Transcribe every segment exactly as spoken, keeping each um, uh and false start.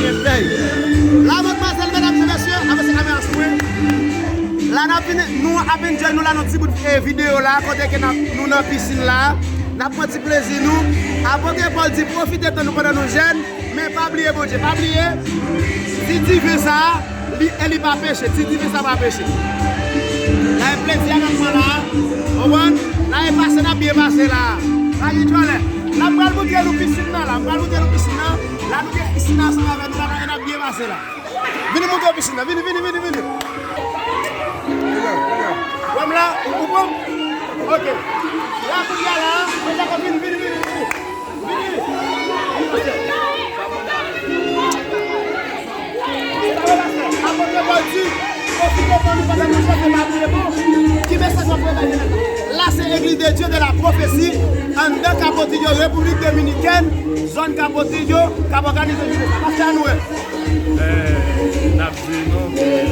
Hey. La, madmwazèl, medam e mesye, avanse kamera sou mwen. La, n ap vin, nou ap enjoy nou la nan ti bout, eh, videyo la, kote ke n ap, nou nan pisin la. N ap pran ti plezi nou. Apot Pòl di, pwofite tan nou pandan nou jèn, men pa bliye Bondye. Pa bliye, ti diven sa a, li, e li pa peche. Ti diven sa pa peche. La, e plezi a n ap pran la. Konprann? La, e pase n ap byen pase la. Pa gen djòlè. La, m pral montre nou pisin nan la. M pral montre nou pisin nan. La, nou gen pisin nan ansanm avè nou la, n ap byen pase la. Vini montre w pisin nan. Vini, vini, vini, vini. Wè m la, ou pran m? Ok. La, kounye a la, mwen dakò, vini, vini, vini, vini. Vini. Ok. Apot Pòl di, pwofite tan nou pandan nou jèn, pa bliye bon. Ki mesaj w ap voye bay jèn la? La, se Église de Dieu de la Prophétie, anndan Capotillo, Repiblik Dominikèn, zòn Capotillo, k ap òganize jounen sa. Pastè, ann wè. Eh, n ap jwi nou. Eh,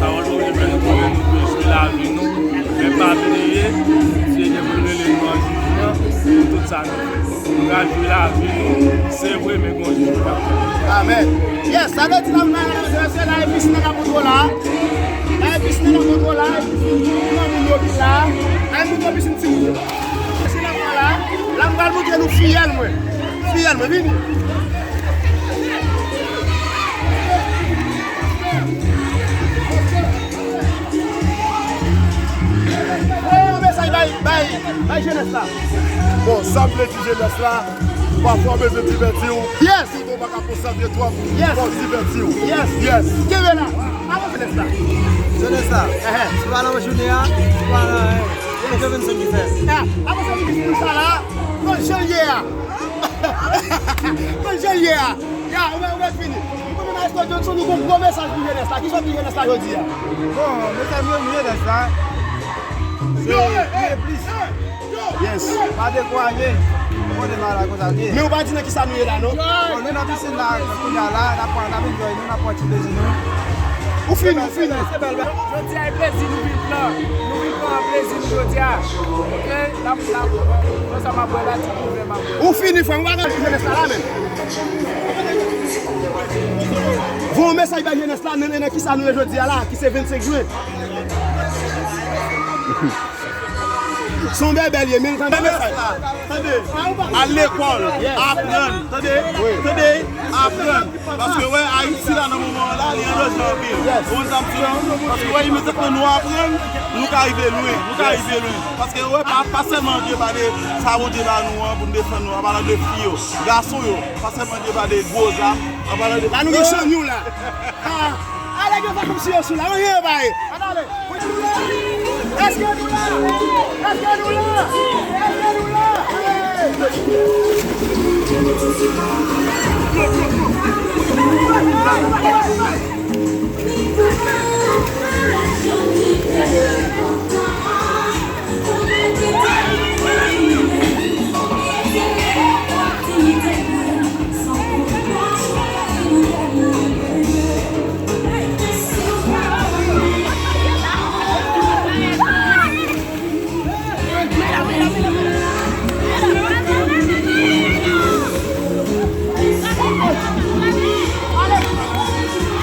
pawòl Bondye fè nou konnen nou dwe jwi lavi nou. Men pa bliye, Bondye gen pou l rele nou an jijman pou tout sa nou fè. Nou ka jwi lavi nou, se vre, men gon jou nou p ap fè. Amèn. Yes, sa vle di la, nou ka rele mesye la, e pisin nan k ap montre w la. La, e pisin nan k ap montre w la, e pisin nan moun yo ki la. La, e montre pisin timoun yo. Pisin nan la, la, m pral montre nou fiyèl mwen. Fiyèl mwen, vini. Voye yon mesaj bay, bay, bay jenès la. Bon, sa m vle di jenès la, pafwa w bezwen divèti w. Yes. Sitou w pa ka konsantre twòp, yes, fò w divèti w. Yes. Yes. Kenbe la. Avanse jenès la. Jenès la. Ehe. Se pa nan jounen an, se pa nan, eh, jan vennsenk ki fè. Ah, avanse minis pou sa la. Konn jan l ye a. Konn jan l ye a. Ya, ou mèt, ou mèt fini. Nou konn nan Esther Johnson, nou gon gwo mesaj pou jenès la. Kisa w di jenès la jodi a? Bon, mesaj mwen pou jenès la, se priye plis. Yes. Pa dekouraje. Ou konnen bagay la konsa l ye. Men ou pa di nan kisa nou ye la, non? Bon, nou nan pisin la, kounye a la, n ap pran, n ap enjoy nou, n ap pran ti plezi nou. Ou fini, ou fini. Se bèl, bèl. Jodi a, e plezi nou vin pran. Nou vin pran plezi nou jodi a. Ok? N ap, n ap, konsa m ap bwè la, ti diven m ap bwè. Ou fini, frè m, ou pa gen jenès la, la menm. Voye yon mesaj bay jenès la, nan, nan, nan kisa nou ye jodi a la, ki se vennsenk jen. Se yon bèbè l ye, men l tande mesaj la. Tande. Al lekòl, aprann. Tande. Tande, aprann. Paske, wè, Ayiti la, nan moman an la, li an danje anpil. Ou konn sa m di w? Paske, wè, imedyatman nou aprann, nou ka rive lwen. Nou ka rive lwen. Paske, wè, pa, pa sèlman Bondye pale sa Bondye ba nou an pou n defann nou, an palan de fi yo, gason yo. Pa sèlman Bondye pale gwo zam, an palan de... La nou gen channyou la. Ah, ale gen fè kòmsi yo sou la, anyen yo pa ye. Ann ale. Èske nou la? Èske nou la? Èske nou la? Ale.